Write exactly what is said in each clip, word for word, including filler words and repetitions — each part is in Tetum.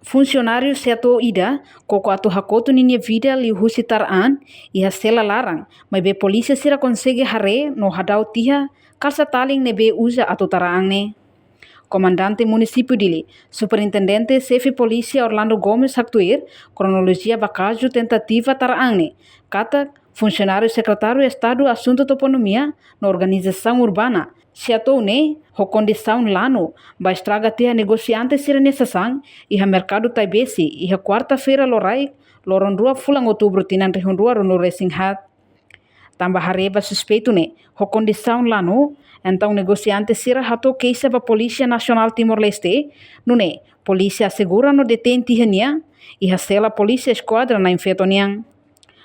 Funsionáriu SEATOU ida koko atu hakotu ninia vida liuhusi tara an iha sela laran, maibé polísia sira konsege haree no hadau tiha kalsa-talin ne'ebé uza atu tara an ne'e. Komandante Munisípiu Dili, Superintendente Xefe Polísia Orlando Gomes haktuir kronolojia ba kazu tentativa tara an ne'e, katak funsionáriu Sekretáriu Estadu Asuntu Toponímia no Organizasaun Urbana, SEATOU ne'e, ho kondisaun lanu, ba estraga tiha negosiante sira-nia sasán iha Merkadu Taibesi, iha kuarta-feira loraik, loron rua fulan Outubru tinan rihun rua ruanulu-resin-haat. Tanba haree ba suspeitu ne'e ho kondisaun lanu, entaun negosiante sira hato'o keixa ba Polísia Nasionál Timor-Leste, nune'e polísia asegura no detein tiha nia iha sela Polísia Eskuadra Na'in Feto nian.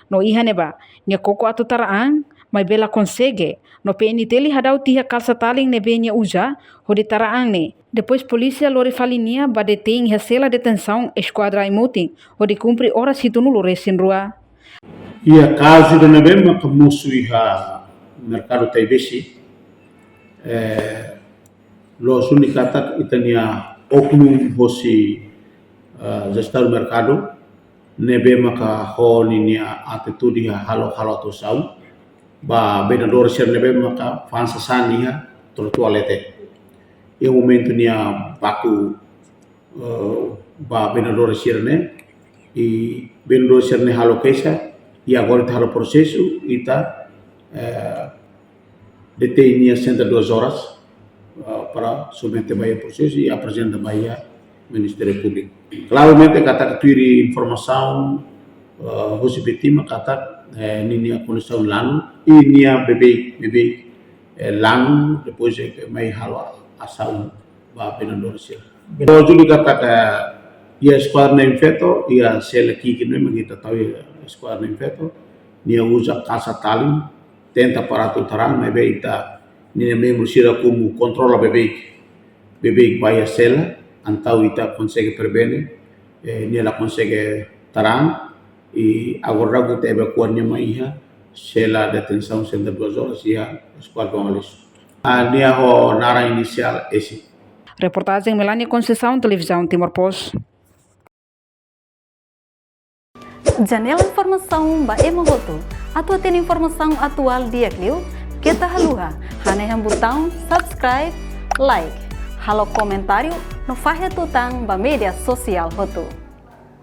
No iha ne'ebá, nia koko atu tara an, maibé la konsege, no P N T L hadau tiha kalsa-talin ne'ebé nia uza hodi tara an ne'e. Depois polísia lori fali nia ba detein iha sela detensaun Eskuadra Aimutin, hodi kumpre oras hitunulu-resin-rua. Iha kazu ida ne'ebé maka mosu iha Merkadu Taibesi, eh, loos duni katak ita-nia oknum hosi, eh, jestaun merkadu, ne'ebé maka ho ninia atitude iha halo, halo atuasaun ba vendedór sira ne'ebé maka fa'an sasán iha trotoar leten. Iha momentu nia baku, eh, ba vendedór sira-ne'e, i vendedór sira-ne'e halo keixa, i agora ita halo prosesu, ita, eh, detein nia senta duas horas, eh, para submete ba iha prosesu i aprezenta ba iha Ministériu Públiku. Klaramente katak tuir informasaun, eh, husi vítima katak, eh, ninia kondisaun lanu, i nia beibeik, beibeik, eh, lanu, depois, eh, mai halo asaun ba vendedór sira. Loos duni katak iha Eskuadra Na'in Feto, iha sela ki'ik ne'e mak ita tau iha Eskuadra Na'in Feto, nia uza kalsa-talin, tenta para atu tara an, maibé ita-nia membru sira komu kontrola beibeik, beibeik ba iha sela, entaun ita konsege prevene, eh, nia la konsege tara an, i agora daudaun ita evakua nia mai iha sela detensaun senta duas horas iha Eskuadra Bangladesh. Ah, nia ho naran inisiál S. Reportajen Melania Conceição, Televizaun Timor Post. Janela informasaun ba ema hotu. Atu hatene informasaun atuál di'ak liu, keta haluha hanehan butaun subscribe, like, halo komentáriu no fahe tutan ba média sosiál hotu.